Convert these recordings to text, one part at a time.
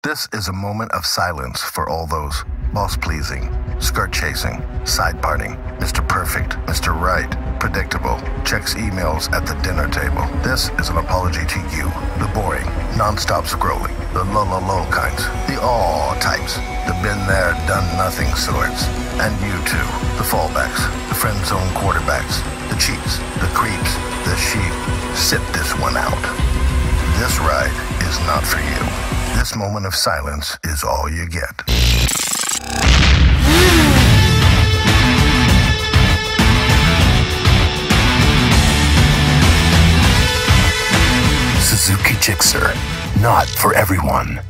This is a moment of silence for all those boss pleasing, skirt chasing, side parting, Mr. Perfect, Mr. Right, predictable, checks emails at the dinner table. This is an apology to you, the boring, non-stop scrolling, the low, low, low kinds, the all types, the been there, done nothing sorts, and you too, the fallbacks, the friend zone quarterbacks, the cheats, the creeps, the sheep. Sit this one out. This ride is not for you. This moment of silence is all you get. Suzuki Gixxer, not for everyone.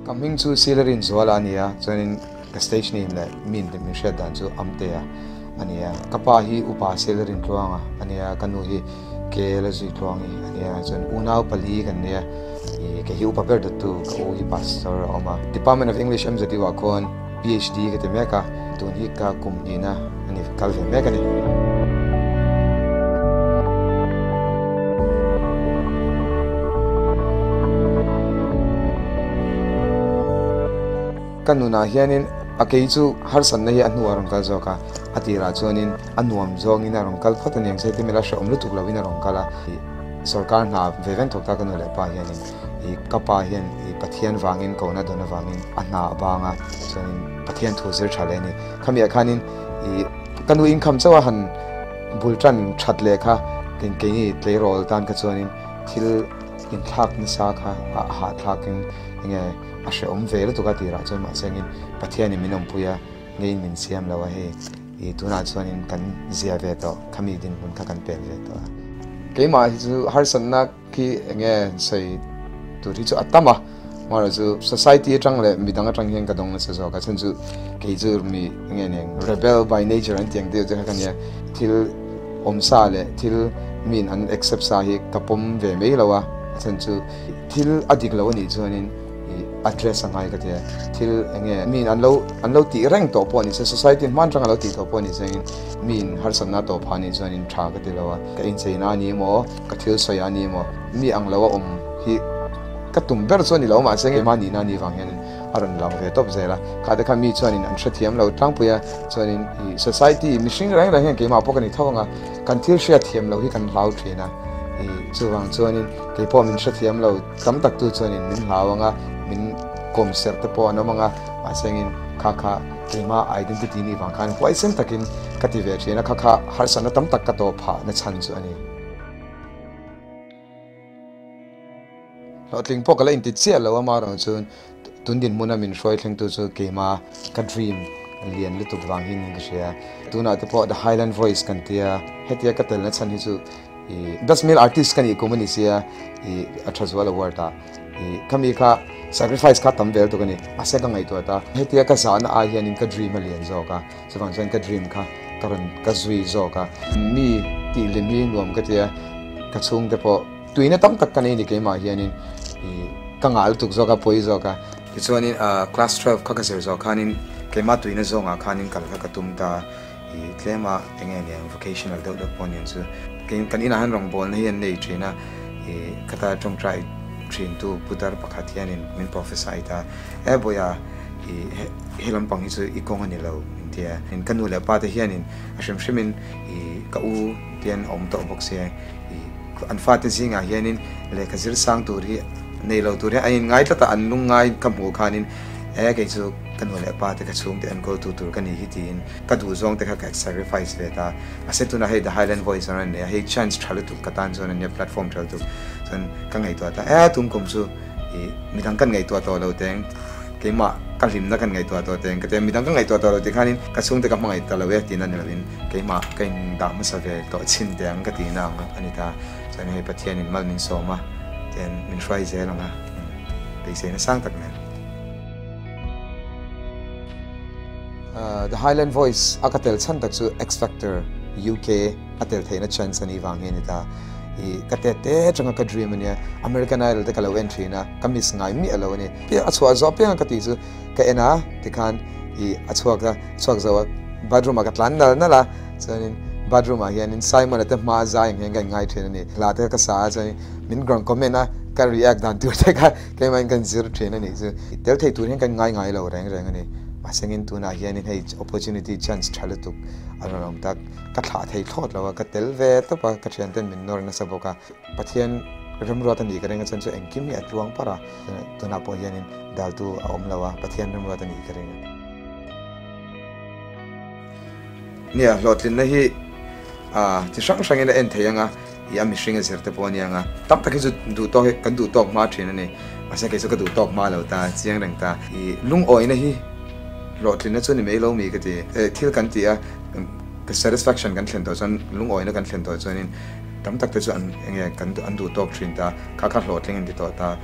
Ka hming chu Silarin Zuala a ni a, chuanin ka stage name leh min min hriat dan chu Amtea a ni a. Ka pa hi upa Silarin Tluanga a ni a, ka nu hi Kela Zui Tluangi a ni a, chuan unau pali kan ni a, ih kei hi upa ber dawttu ka u hi pastor a awm a. Department of English MZU ah khawn PhD ka ti mek a, tun hi ka kum hnihna a ni kal ve mek a ni. Ka nunah hianin a kei chu harsatna hi a hnuah a rawn kal zawk a, a tirah chuanin a nuam zawngin a rawn kal phawt a ni ang che heti mela hrehawm lutuk loin a rawn kal a, ih sorkar hna ve veng thawk ta ka nu leh pa hianin ih ka pa hian ih Pathian vangin kohna dawn avangin a hna a bang a, chuanin Pathian thu zir tha leh a ni. Khamiah khanin ih ka nu income chauh a han bul tan that leh kha keini tleirawl tan kha chuanin thil inthlak nasa kha a hahthlakin enge a hrehawm ve lutuk a tirah chuan mahse engin Pathianin min awmpui a ngeiin min siam lo a hei ih tunah chuanin kan zia ve tawh khami dinhmun kha kan pel ve tawh a. Keimah hi chu harsatna khi enge sawi tur hi chu a tam a, amaherawh chu society atang leh midang atang hian ka dawng nasa zawk a, chhan chu kei chu mi enge nen rebel by nature an tih ang deuh te kha ka nia, thil awmsa leh thil min an accept sa hi ka pawm ve mai lo a, chhan chu thil a dik lo a nih chuanin ih address a ngai ka ti a, thil enge min an lo an lo tih reng tawh pawh a ni se society hman atang a lo tih tawh pawh a ni se engin min harsatna tawh phah a nih chuanin tha ka ti lo a, ka incheina a ni emaw ka thil sawi a ni emaw mi ang lo a awm hi ka tum ber chu a ni lo mahse keimah nihna a nih vang hianin a rawn lang ve tawp zel a, kha te kha mi chuanin an hrethiam lo tlangpui a, chuanin ih society mihring reng reng hian keimah pawh ka ni tho ang a, kan thil hriatthiam loh hi kan hlau thin a, ih chuvang chuanin keipawh min hrethiam lo tam tak tu chuanin min hlau ang a, min kawm serh te pawh an awm ang a, mahse engin kha kha keimah identity nih vang khan huaisen takin ka ti ve thin a, kha kha harsatna tam tak ka tawh phah na chhan chu a ni. Hlawhtling pawh ka la inti chiah lo amaherawh chuan tun dinhmuna min hruai thlengtu chu keima ka dream lian lutuk vang hi niin ka hria. Tunah te pawh The Highland Voice kan tia, hetia ka telna chhan hi chu ih Best Male Artist ka nih kum a ni sia ih a tha zual award ah ih khami kha sacrifice kha tam vel tuk a ni. Mahse ka ngaihtuah ta, hetia ka zahna ai hianin ka dream a lian zawk a, chuvang chuan ka dream kha ka rawn ka zui zawk a. Mi tihlim hi nuam ka tia, ka chhungte pawh. Tuina tam tak ka nei ni keimah hianin ih ka ngah lutuk zawk a, pawi zawk a. Tichuanin class 12 kha ka zir zawh khanin keimah tuina zawngah khanin kal kha ka tum ta ih tlema eng nge niang vocational deuh deuh pawh niang chu. Kan inah hian rawngbawlna hi an nei thin a, I khata tawngtai thintu putar pakhat hianin min prophesy ta, E Bawiha, i he lampang hi chu i kawng a ni lo min ti a. Ka nu leh pa te hianin a hrim hrimin i ka u te an awm tawh bawk sia, i an fate zingah hianin lehkha zir sang tur hi nei lo tur hi an inngai tlat a, an lungngai ka hmuh khanin e kei chu ka nu leh pa te ka chhungte enkawltu tur ka ni hi tiin ka duhzawng te kha ka sacrifice ve ta. Mahse tunah hei The Highland Voice a rawn nei a, hei chance tha lutuk ka tan chuan a nia, platform tha lutuk chuan ka ngaihtuah ta e tum kum chu ih midang kan ngaihtuah tawh lo teng, keimah ka hlimna kan ngaihtuah tawh teng ka ti a, midang ka ngaihtuah tawh lo tih khanin ka chhungte ka hmangaih ta lo e tihna ni lovin keimah ka indah hmasa ve tawh chhin teh ang ka tihna ang a ni ta. Chuan hei Pathianin mal min sawm a, tian min hruai zel ang a, beiseina sang tak nen. The Highland Voice a ka tel chhan tak chu X Factor UK a tel theihna chance a nih vang hi a ni ta. I ka tet te atanga ka dream a nia, American Idol te ka lo en thin a, ka miss ngai miah lo a ni. A chhuah zawh piang a ka tih chu ka en a, tikhan i a chhuak a, chhuak zo a, bathroom ah ka tlan nal nal a, chuanin bathroom ah hianin Simon a te hma zai ang hian ka inngai thin a ni. Hla te ka sa a, chuanin min rawn comment a, ka react dan tur te kha Keimah kan zir thin a nih chu. Tel thei tur hian kan ngai ngai lo reng reng a ni. Mahsengin tunah hianin hei opportunity chance tha lutuk a rawn awm tak. Ka thlah thei thlawt lo a, ka tel ve tawp a, ka thianten min nawr nasa bawk a. Pathian remruat a nih ka ring a chuan chu engkim hi a tluang parh a, tunah pawh hianin daltu a awm lo a, Pathian remruat a nih ka ring a. Nia, hlawhtlinna hi chi hrang hrangin a en thei ang a. I a mihring a zir te pawh a nia nga, tam tak hi chu duh tawk hi kan duh tawk hma thin a ni. Mahse kei chu ka duh tawk hma lo ta, chiang reng ta. I lungawina hi hlawhtlinna chu ni mai lo mi ka ti. Thil kan ti a, satisfaction kan thlen tawh chuan, lungawina kan thlen tawh chuanin tam tak te chu an enge kan an duh tawk thin ta, kha kha hlawhtling an ti tawh ta.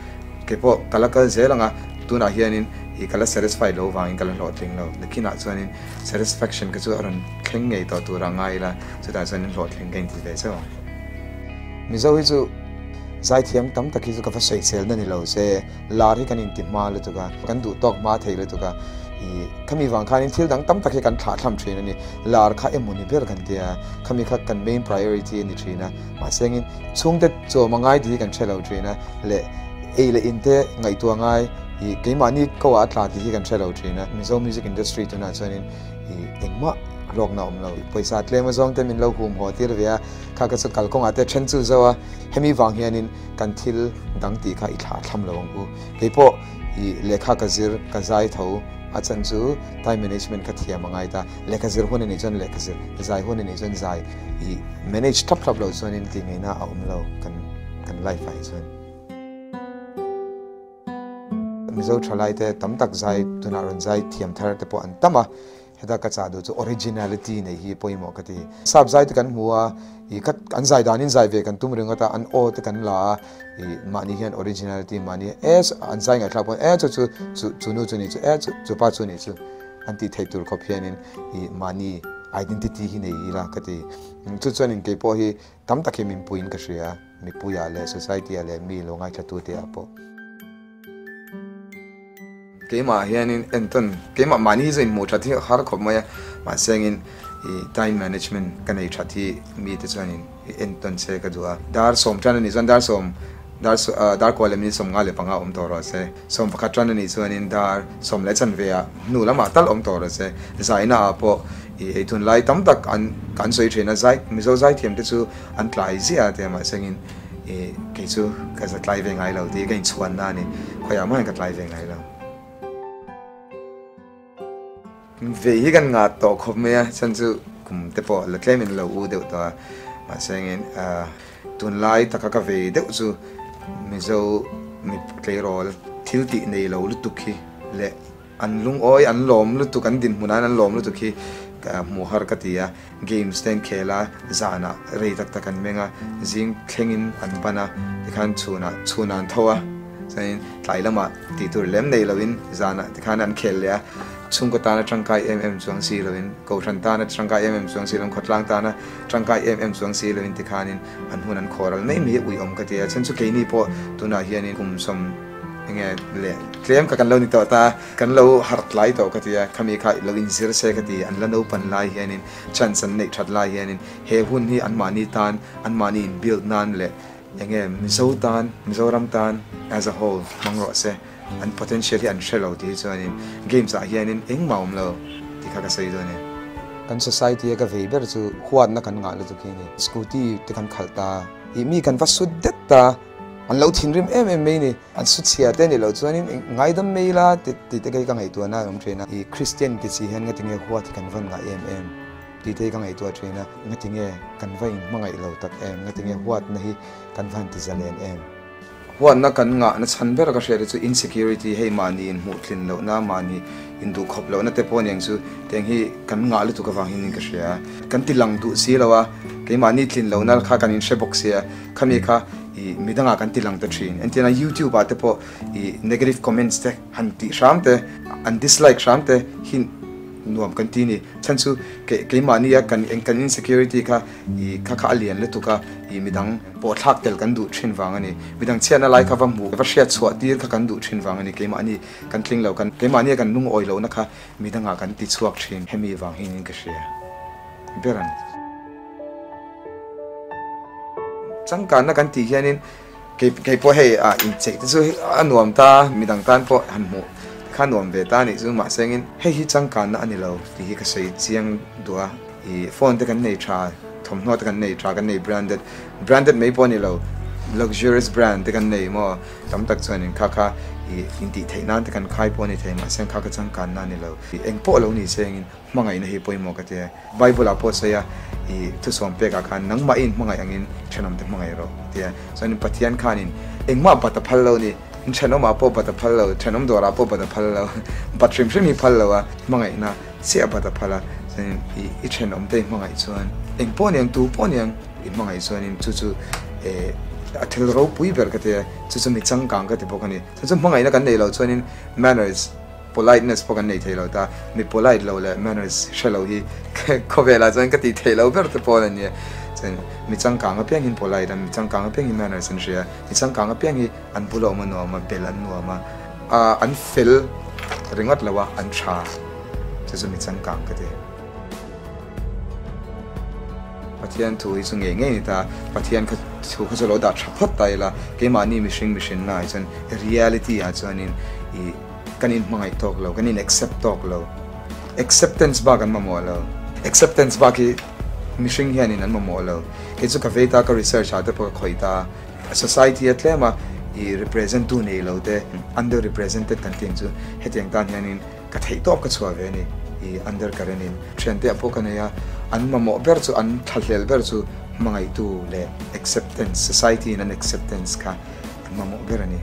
Kei pawh ka la kal zel ang a, tunah hianin i ka la satisfied lo vangin ka la hlawhtling lo. Nakinah chuanin satisfaction ka chu a rawn thleng ngei tawh tur a ngai ila. Chutah chuan in hlawhtling ka inti ve chauh ang. Mizo hi chu zaithiam tam tak hi chu ka va sawisel na ni lo se, lar hi kan inti hma lutuk a, kan duh tawk hma thei lutuk a, ih khami vang khanin thil dang tam tak hi kan thlah thlam thin a ni. Lar kha emaw ni ber kan tia, khami kha kan main priority a ni thin a, mahse engin chhungte chawm a ngai tih hi kan hre lo thin a, leh ei leh in te ngaihtuah ngai, ih keimahni ko ah a tla tih hi kan hre lo thin a. Mizo music industry tunah chuanin ih engmah hlawkna awm lo. Pawisa tlem azawng te min lo hum haw tir ve a, kha ka chu kalkawngah te then chu zo a, hemi vang hianin kan thil dang tih kha i thlah thlam lo ang u. Keipawh i lehkha ka zir, ka zai tho a chan chu time management kha thiam a ngai ta. Lehkha zir hun a nih chuan lehkha zir, zai hun a nih chuan zai i manage thlap thlap lo chuanin tih ngaihna a awm lo kan kan life ah hi chuan. Mizo thalai te tam tak zai tunah rawn zai thiam thar te pawh an tam a, heta ka chah duh chu originality nei hi pawimawh ka ti. Sap zai te kan hmu a, ih kha an zai danin zai ve kan tum ringawt a, an aw te kan la a, ih mahni hian originality mahni e an zai ngaihthlak pawn e chu chu chu chu nu chu ni chu e chu chu pa chu ni chu an tih theih tur khawp hianin ih mahni identity hi nei ila ka ti. Chu chuanin keipawh hi tam tak hi min puiin ka hria. Mipuiah leh society-ah leh mi lo ngaithlatute ah pawh. Keimah hianin entawn, keimah mahni hi chu inhmuh that hi har khawp mai a, mahse engin i time management ka nei that hi mite chuanin i entawn che ka duh a. Dar sawm tan a nih chuan dar sawm, dar dar kua leh minute 55 awm tawh rawh se. 11 tan a nih chuanin dar sawm leh chanve ah hnu lamah tal awm tawh rawh se. Zaina ah pawh i eithun lai tam tak an kan sawi thin a, zai Mizo zaithiam te chu an tlai ziah a tia mahsengin ih kei chu ka za tlai ve ngai lo tih ka inchhuanna a ni, khawiah mah hian ka tlai ve ngai lo. Vei hi kan ngah tawh khawp mai a, chhan chu kum te pawh la tlem in lo u deuh tawh a, mahsengin tunlai taka ka vei deuh chu Mizo mi tleirawl thil tih nei lo lutuk hi leh An lungawi, an lawm lutuk, an dinhmunah hian an lawm lutuk hi hmuh har ka ti a. Games te an khel a, zanah rei tak tak an meng a, zing thlengin an ban a, tikhan chhunah chhunah an tho a, chuanin tlai lamah tih tur lem nei loin zanah tikhan an khel leh a, chhungkaw tana tangkai em em chuang si loin, kohhran tana tangkai em em chuang si loin, khawtlang tana tangkai em em chuang si loin tikhanin an hun an khawral mai mai hi uiawm ka ti a. Chhan chu keini pawh tunah hianin kum sawm Enge le tlem kha kan lo ni tawh ta, kan lo harh tlai tawh ka ti a, khami kha lo inzir se ka ti, an la naupan lai hianin chance an neih that lai hianin he hun hi anmahni tan, anmahni in build nan leh Enge Mizo tan, Mizoram tan as a whole hmang rawh se, an potential hi an hre lo tih hi chuanin games ah hianin engmah a awm lo tih kha ka sawi dawn e. Kan society a ka vei ber chu huatna kan ngah lutuk hi a ni. Scooty te kan khalh ta, ih mi kan va sut det ta, an lo thinrim em em mai ni. An su chhia te nih loh chuanin ngaidam mai ila tih te kei ka ngaihtuahna a awm thin a. Ih Christian ti chi hian ngatinge huat hi kan van ngah em em tih te hi ka ngaihtuah thin a. Ngatinge kan va inhmangaih lo tak em, ngatinge huatna hi kan va han ti zalen em. Huatna kan ngahna chhan ber ka hriat hi chu insecurity hei mahni inhmuh tlin lohna, mahni induhkhawp lohna te pawh aniang chu tiang hi kan ngah lutuk avang hian ka hria. Kan ti lang duh si lo a, keimahni tlin lohna kha kan inhre bawk sia, khami kha ih midangah kan ti lang ta thin. Entirna YouTube ah te pawh ih negative comments te han tih hram te, an dislike hram te hi nuam kan ti ni. Chhan chu keimahnia kan kan insecurity kha ih kha kha a lian lutuk a, ih midang pawh thlak tel kan duh thin vang a ni. Midang chhiatna lai kha va hmuh, va hriat chhuah tir kha kan duh thin vang a ni. Keimahni kan tling lo, kan keimahnia kan lungawi lohna kha midangah kan ti chhuak thin. Hemi vang hian ka hria ber ang. Changkanna kan tih hianin kei kei pawh hei ah incheih te chu a nuam ta, midang tan pawh han hmuh te kha nuam ve ta anih chu mahse engin hei hi changkanna a ni lo tih hi ka sawi chiang duh a, ih phone te kan nei tha, thawmhnaw te kan nei tha, kan nei branded, branded mai pawh a ni lo, luxurious brand te kan nei maw tam tak chuanin kha kha ih intih theih nan te kan khai pawh a ni thei mahse kha kha changkanna a ni lo, ih engpawh lo ni se engin Hmangaihna hi pawimawh ka ti e. Bible ah pawh sawi a, i thusawm pekah khan nangmah i inhmangaih angin thenawmte hmangaih rawh a ti a. Chuanin Pathian khanin engmah bat a phal lo ni, in thenawmah pawh bat a phal lo, thenawm dawrah pawh bat a phal lo, bat hrim hrim hi phal lo a, hmangaihna chiah bat a phal a. Chuanin i i thenawmte i hmangaih chuan eng pawh niang, tu pawh niang i hmangaih chuanin chu chu eh a thil ropui ber ka ti e, chu chu mi changkang ka ti bawk a ni. Chu chu hmangaihna kan neih loh chuanin manners, Politeness pawh kan nei thei lo ta, mi polite lo leh manners hre lo hi khawvelah chuan ka tih theih loh ber te pawh a nia. Chuan mi changkang apiang hi an polite a, mi changkang apiang hi manners an hria, mi changkang apiang hi an bula awm a nuam a, bel an nuam a, an fel ringawt lo a, an tha. Chu chu mi changkang ka ti. Pathian thu hi chu ngei ngei a ni ta, Pathian kha thu kha chu lo dah tha phawt ta ila, keimahni mihring mihrinna ah chuan reality ah chuanin ih Kan inhmangaih tawk lo, kan in accept tawk lo. Acceptance bak an mamawh lo. Acceptance bak hi mihring hianin an mamawh lo. Kei chu ka vei ta, ka research ah te pawh ka khawih ta. Society a tlem a, i represent tu nei lo te, under represented kan tih ang chu hetiang tan hianin ka theih tawp ka chhuah ve a ni, i under current in. Thiante ah pawh ka nei a, an mamawh ber chu, an thlahlel ber chu hmangaihtu leh acceptance, society in an acceptance kha An mamawh ber a ni.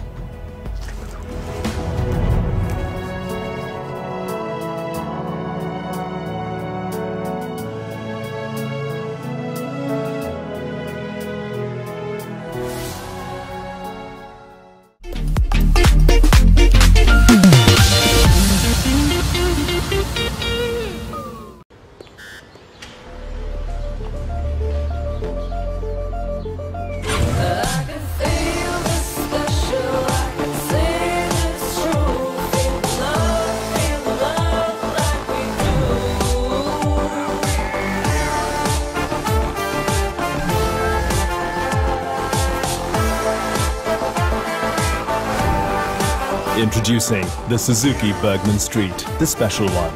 Introducing the Suzuki Burgman Street, the special one.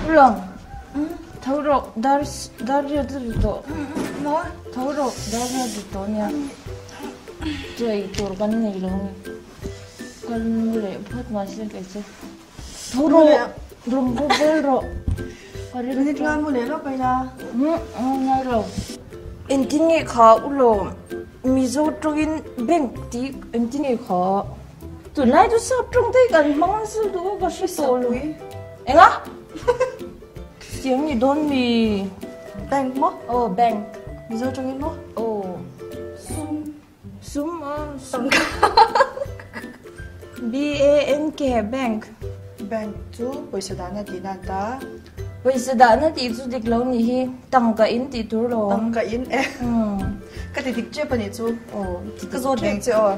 Ulang, tho rawh dar dar riat a ri tawh. Tho rawh dar riat ri tawh ania. Chaw ei tur kan nei lo a ni. Ka nu leh phawt mahse kei chu tho rawh rawn bawk vel rawh ka ring Minute nga mu leh lawk aila. Umm ngai lo. Engtin nge kha u lawm Mizo tawngin bank tih engtin nge kha tunlai chu sap tawng te hi kan hmang nasa duh a ka hre tawh lo. Enga? Chiang ni dawn mi? Bank maw? Aw bank. Mizo tawngin maw? Aw. Sum. Sum a sum. B A N K bank. Bank chu pawisa dahna tihna an ta. Pawisa dahna tih chu dik lo nih hi, tangka in tih tur lo. Tangka in e. Ka ti dik tep a nih chu. Ka zawt reng che aw.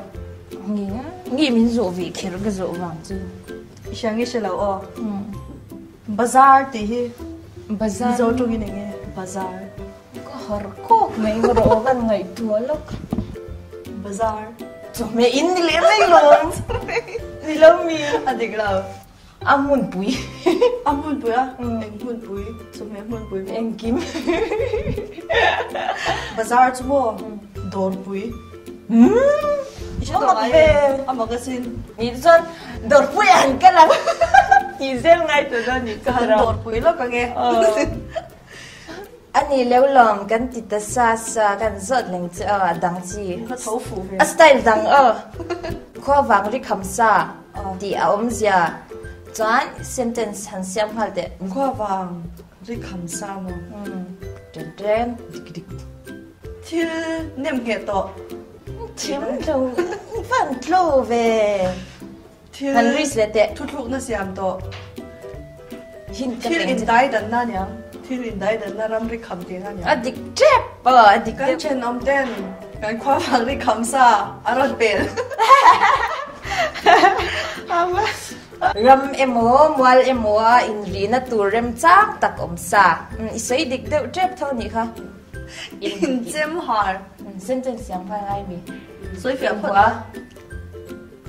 Ngi ngi min zawh ve kher ka zawh vang chu. I hria nge hre lo aw. Bazar tih hi Bazar Mizo tawngin eng nge Bazar. Ka har kawk mai rawh aw kan ngaihtuah lawk. Bazar. Chawhmeh in ni leh mai lawm. Ni lo mi. A dik lo. A hmunpui. A hmunpui a? Eng hmunpui? Chawhmeh hmunpui maw? Engkim. Bazar chu maw? Dawrpui. I hre tawh ngai em? A mak asin. Nih chuan dawrpui ah han kal ang. Tih zel ngai tawh dawn nih Ka han dawrpui lawk ang e. A ni leu lawm kan ti ta sa sa kan zawt leng che aw a dang chi. Ka tho fuh ve. A style dang aw. Khua vang ri kham sa tih a awm zia chuan sentence han siam nghal teh. Khua vang ri kham sa maw? Ṭen ṭen. Dik dik. Thil nem ngheh tawh. Thil tlo van tlo ve. Thil Han risk leh teh. Thuthlukna siam tawh. Hint ka Thil peng che. indaidanna aniang. Thil indaidanna ramri kham tihna aniang. A dik tep aw, a dik Kan tep. thenawm ten kan khua vang ri kham sa a rawn pel. Ram emaw, mual emaw a inrihna tur remchang tak awm sa. I sawi dik deuh tep tho nih kha. Inchem har. Sentence siam kha ngai mi. Sawi fiah phawt a.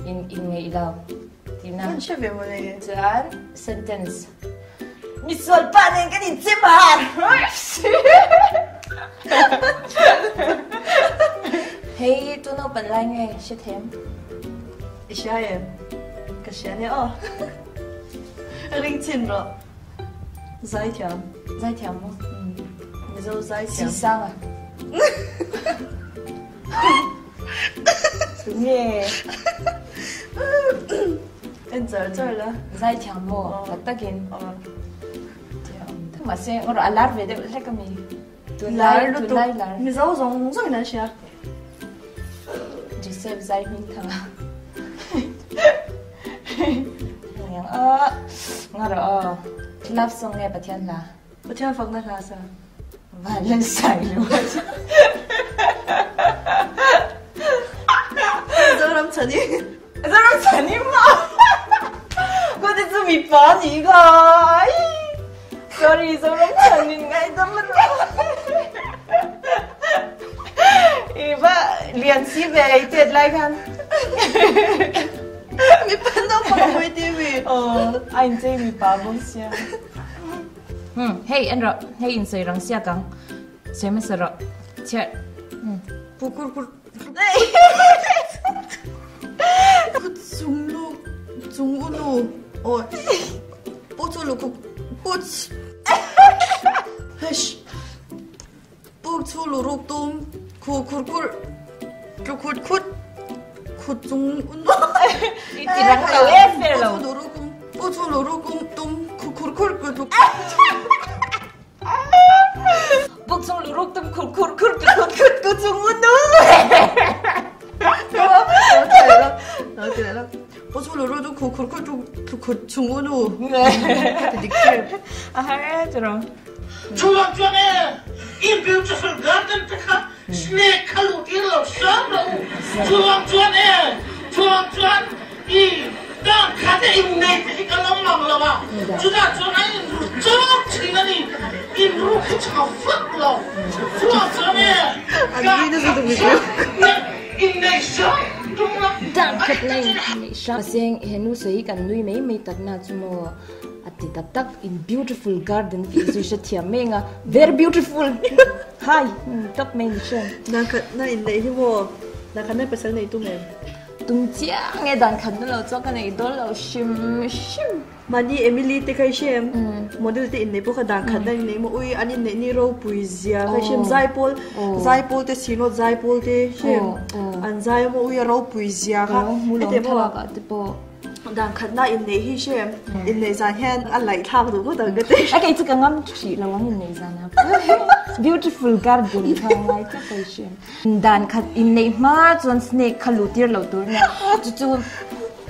In in ngeih lo tina. Kan hre ve maw nei. Chuan sentence misual pa nen kan in chem har. Hei tu naupan lai nge hre them. I hria em? Ka hria nia aw. Ring chhin rawh. Zaithiam. Zaithiam maw? Mizo zaithiam. Si sang a. Tunge. En char char la. Zaithiam maw? Tak takin. Mahse ngawrh a lar ve deuh hlek a mi. Lar lutuk. Mizo zawng zawng in an hria. Joseph zai hming thang a. Ngang a ngaro aw. Love song nge Pathian hla? Pathian fakna hla sa. Van sai lu. Zoram chani. Zoram chani ma. Ko te chu mi pa ni ka. Sorry Zoram chani ngai dam ma. I va lian si ve i tet lai khan. Mi pa naupang pui ti mi. Aw, a inchei mi pa bawk sia. Hmm, hei en rawh, hei insawi rang siak ang. Sawi hmasa rawh. Chhiar. Hmm. Pu kur kur. Pu chung lu chung u nu. Aw. Pu chu lu kuk pu. Hesh. Puk chu lu ruk tum khu khur khur tlu khut khut khut chung un I ti rang lo e fair lo. Puk chu lu ruk tum puk chu lu ruk tum khu khur khur tlu Puk chung lu ruk tum khur khur khur tlu khut khut ku chung un nu. Puk chu lu ruk tum khu khur khur tlu khut chung un nu. Ti dik che. A har e chu ro. Chuvang chuan e, i beautiful garden te kha snake kha luh tir lo hram rawh u. Chuvang chuan e, chuvang chuan i dan kha te in nei te hi ka lo mang lo a, chutah chuan a in ru chawk thin a ni, in ru khi tha vak lo. Chuvang chuan e, dan khat in nei hram tum la. Dan khat na in nei hram. Mahse henu sawi kan nui mai mai tak na chu maw. A ti tak tak in beautiful garden tih zui hre thiam mai anga very beautiful hai tawp mai ni hriat. Dan khat na in neih hi maw? Dan khat na pasal nei tum em? Tum chiang e dan khat na lo chuan ka nei dawn lo hrim hrim. Mahni Emily te kha i hre em? Model te in neih pawh kha dan khat na in neih maw? Ui an in neih ni ropui zia kha i hre em? Zaipawl zaipawl te sinawt zaipawl te hre em? An zai maw ui a ropui zia kha. Ka lo hmu lawm thlalak ah te pawh. Dan khatna inneih hi hre em? Inneih zan hian a laih thlak duh ngawt ang ka ti. A kei chu ka ngam hrih lo ang inneih zan ah. Beautiful garden kha ngai tlat a i hre em? Dan khat inneih hma chuan snake kha luh tir lo tur nia. Chu chu.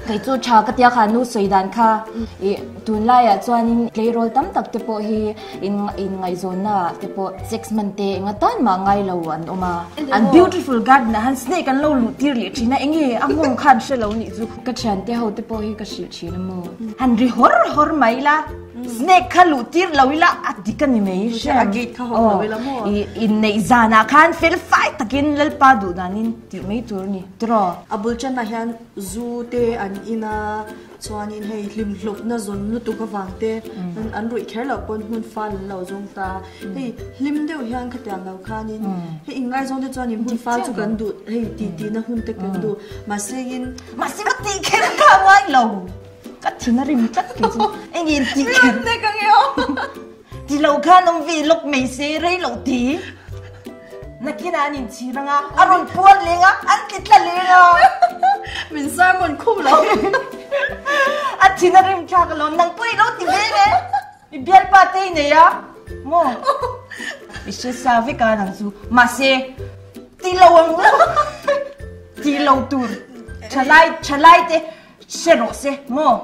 Kei chu tha ka tia kha nu sawi dan kha i tunlaiah chuanin tleirawl tam tak te pawh hi in in ngaihzawnna ah te pawh sex hman te enga tan mah ngai lo an awm a. An beautiful garden ah han snake an lo luh tir leh thin a enge a nghawng khan hre lo nih chu. Ka thiante ho te pawh hi ka hrilh thin a maw. Han ri hawr hawr mai la. Snake kha luh tir lo ila a dik a ni mai hriam. A gate kha hawng lo ila maw? I inneih zanah khan fel fai takin Lalpa duh danin tih mai tur a ni tiraw? A bul chanah hian zu te an in a, chuanin hei hlimhlawpna zawn lutuk avang te an ruih kher loh pawn hmun fal an lo zawng ta. Hei hlim deuh hian khatiang lo khanin hei inngaizawng te chuanin hmun fal chu kan duh hei titi na hun te kan duh mahse in Mahse ka tih kher kha a ngai lo. Ka thin a rim tlat kei chu eng in tih kher Nek ang e aw. Ti lo khan awm ve lawk mai se rei lo ti. Nakinah an inchhir anga a rawn puan leng a an ti tla leng a. Min sermon khum lo. A thin a rim thlak alawm nang pawh i lo ti ve le. I bialpa te i nei a maw? I hre sa vek a nang chu mahse ti lo ang ti lo tur thalai thalai te Hre rawh se maw?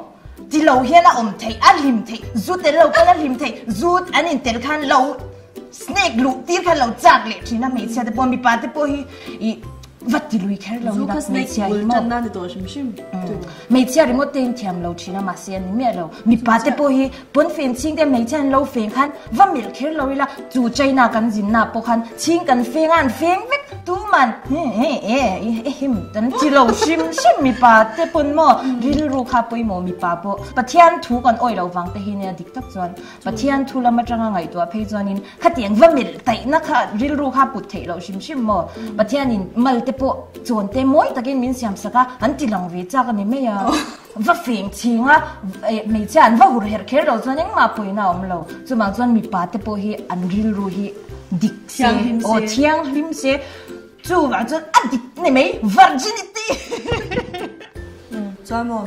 Ti lo hian a awm theih, a hlim theih, zu tel lo khan a hlim theih, zu an in tel khan lo snake luh tir khan lo chak leh thin a hmeichhia te pawh mipa te pawh hi ih va ti lui kher lo ila hmeichhia hi maw? Hmeichhia ringawt te in thiam lo thin a mahse an ni miah lo, mipa te pawh hi pawnfen chhing te hmeichhia an lo feng khan va melh kher lo ila chu China kan zinna pawh khan chhing kan feng a an feng vek tuman he he e e him kan ti lo hrim hrim mipa te pawn maw rilru kha pawimawh mipa pawh Pathian thu kan awih loh vang te hi nia dik tak chuan Pathian thu lam atanga ngaihtuah phei chuanin khatiang va melh taihna kha rilru kha put theih loh hrim hrim maw Pathianin mal te pawh chawn te mawi takin min siam sak a an ti lang ve chak a ni mai a. Va feng chhing a, hmeichhia an va hur herh kher lo chuan engmah pawina a awm lo. Chuvang chuan mipa te pawh hi an rilru hi dik se, aw thianghlim se, chuvang chuan a dik ni mai, virginity! Chuan maw,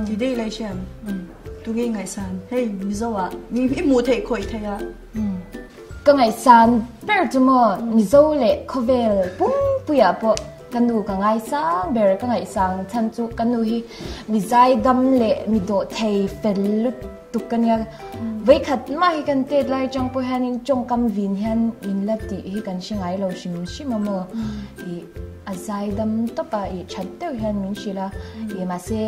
ti daih lai hriam, tunge ngaihsan? Hei, Mizo ah, i hmuh theih khawih theih a. Ka ngaihsan ber chu maw, Mizo leh khawvel pumpuiah pawh Ka nu ka ngaisang ber, ka ngaihsang chhan chu ka nu hi mi zaidam leh mi dawhthei fel lutuk ka nia. Vawikhat mah hi kan tet lai atang pawh hianin tawngkam vin hian min la tih hi kan hre ngai lo hrim hrim a maw. Ih a zaidam tawp a, ih that deuh hian min hrilh a, ih mahse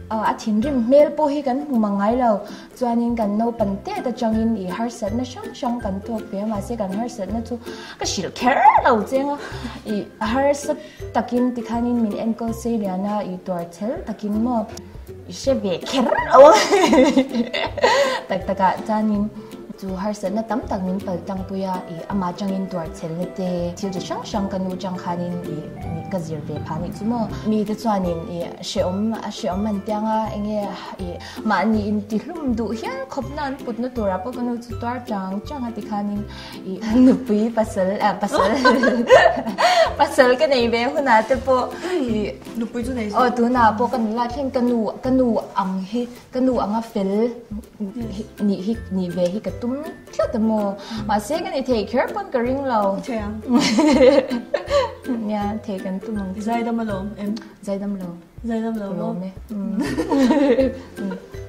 a thinrim hmel pawh hi kan hmu mang ngai lo. Chuanin kan naupan tet atangin i harsatna hrang hrang kan tawk ve a, mahse kan harsatna chu ka hrilh kher lo cheng a, i harsat takin tikhanin min enkawl sei lian a, i tuar chhel takin maw i hre ve kher lo a tak takah chuanin chu harsatna tam tak min pal tlangpui a, i amah atangin tuar chhelna te thil chi hrang hrang ka nu atang khanin i ka zir ve phah anih chu maw. Mite chuanin i hrehawm a hrehawm an tiang a, enge i Mahni intihlum duh hial khawpna an putna turah pawh ka nu chu tuar chang chang a tikhanin i nupui pasal ah pasal pasal ka nei ve hunah te pawh i nupui chu nei aw tunah pawh ka nula thleng ka nu ka nu ang hi ka nu anga fel nih hi nih ve hi ka tum tlat a maw mahse ka ni thei kher pawn ka ring lo thei ang nia thei kan tum ang zaidam alawm em zaidam lo Zaidam lo maw?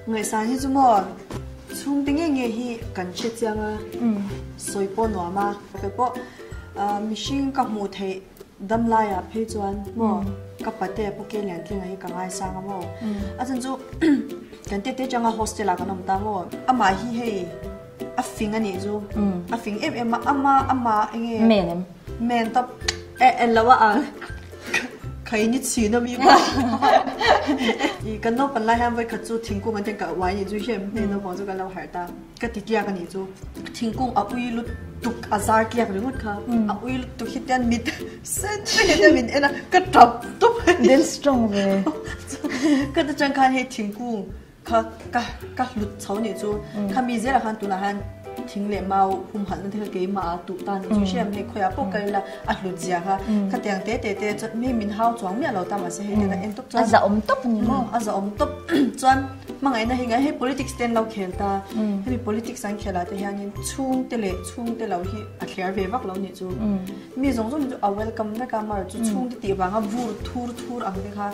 Ngaihsan hi chu maw chhungte nge nge hi kan hre chiang a, sawi pawh nuam a. Kei pawh mihring ka hmuh theih dam laiah phei chuan maw ka pate Pu Ke Liantlinga hi ka ngaisang a maw. A chhan chu kan tete atanga hostel ah kan awm ta maw. Amah hi hei a fing a nih chu, a fing em em a, ama ama enge. Men em? Men tawp e en lo a ang khai ni chhin a mi ba i kan naupang lai hian vawikhat chu thingkung an tiang ka uai ni chu hian hei naupang chu kan lo harh ta ka ti tliak a ni chu thingkung a ui lutuk a zar tliak ringawt kha a ui lutuk hi tian mit sen vek hian min en a ka tap tawp a ni Then strong ve ka ta chang khan hei thingkung kha ka ka hlut chho ni chu khami zelah khan tunah hian. Thing leh mau humhalhna te kha keimah ah tuh ta ni chu hriam hei khawiah pawh kal ila a hlut zia kha khatiang te te te chuan mi min hau chuang miah lo ta mahse hei te ka en tawp chuan a zahawm tawp a ni maw a zahawm tawp chuan hmangaihna hi ngai hei politics te an lo khel ta hemi politics an khel ah te hianin chhungte leh chhungte lo hi a thliar ve vak lo nih chu mi zawng zawng hi chu a welcome vek a mar chu chhungte tih vanga vur thur thur ang te kha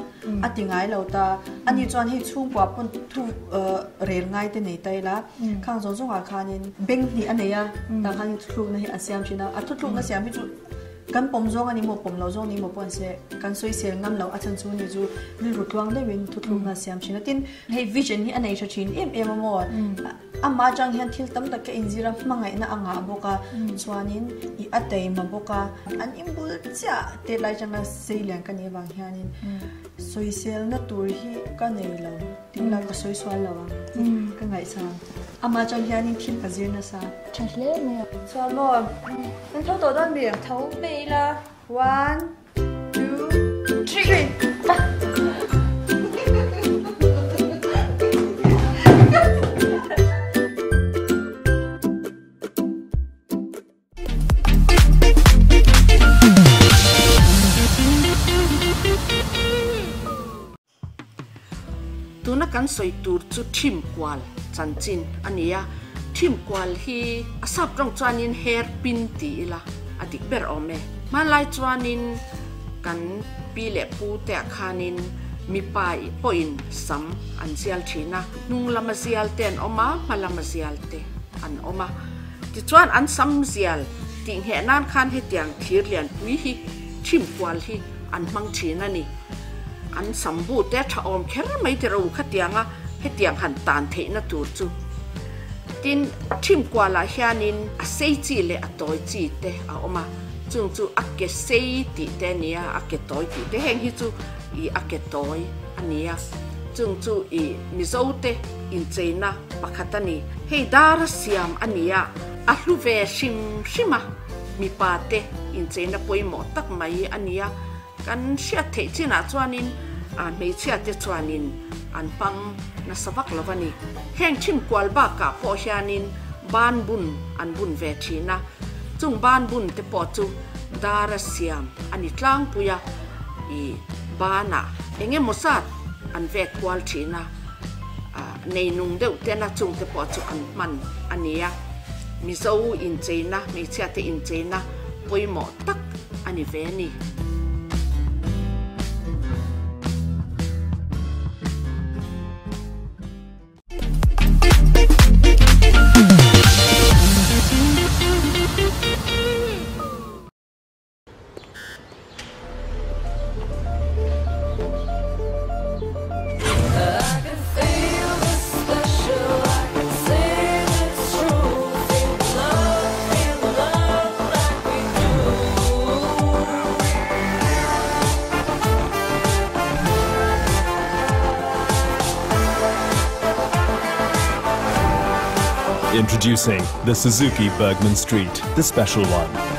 a ti ngai lo ta ani chuan hei chhungkua pawn thu rel ngai te nei ta ila Khang zawng zawngah khanin beng hnih a nei a, tah khanin thuthlukna hi a siam thin a, a thuthlukna siam hi chu kan pawm zawng a ni maw pawm lo zawng a ni maw pawh an se kan sawisel ngam loh a chhan chu ni chu rilru tluang deuhin thuthlukna a siam thin a, tin hei vision hi a nei tha thin em em a maw amah atang hian thil tam tak ka inzir a hmangaihna a ngah bawk a chuanin i a taima bawk a an inbul chiah te lai atanga sei lian ka nih avang hianin sawiselna tur hi ka nei lo. Tingla ka sawi sual lo ang ka ngaihsang. Amah atang hianin thil ka zir nasa. Tha hle mai a. Chuan maw kan tho tawh dawn mi? Tho mai ila. One, two, three. Tuna kan sawi tur chu thim kual chanchin a ni a, thim kual hi a sap tawng chuanin hair pin ti ila a dik ber awm e. Hmanlai chuanin kan pi leh pu te ah khanin mipa pawhin sam an zial thin a, hnung lama zial te an awm a, hma lama zial te an awm a. Tichuan an sam zial tih ngheh nan khan hetiang thir lianpui hi thim kual hi an hmang thin a ni. An sam bu te a tha awm kher mai tiraw u khatianga hetiang han tan theihna tur chu. Tin, thim kualah hianin a sei chi leh a tawi chi te a awm a, chung chu a ke sei tih te a nia, a ke tawi tih te, heng hi chu ih a ke tawi a nia, chung chu ih Mizo te incheina pakhat a ni. Hei dar a siam a nia, a hlu ve hrim hrim a, mipa te incheina pawimawh tak mai a nia. Kan hriat theih chinah chuanin hmeichhia te chuanin an hmang nasa vak lo a ni. Heng thin kual bakah pawh hianin ban bun an bun ve thin a, chung ban bun te pawh chu dara siam a ni tlangpui a, ih banah eng emaw zat an vet kual thin a, nei nung deuh tena chung te pawh chu an hman a ni a. Mizo incheina, hmeichhia te incheina pawimawh tak a ni ve a ni. Introducing the Suzuki Burgman Street, the special one.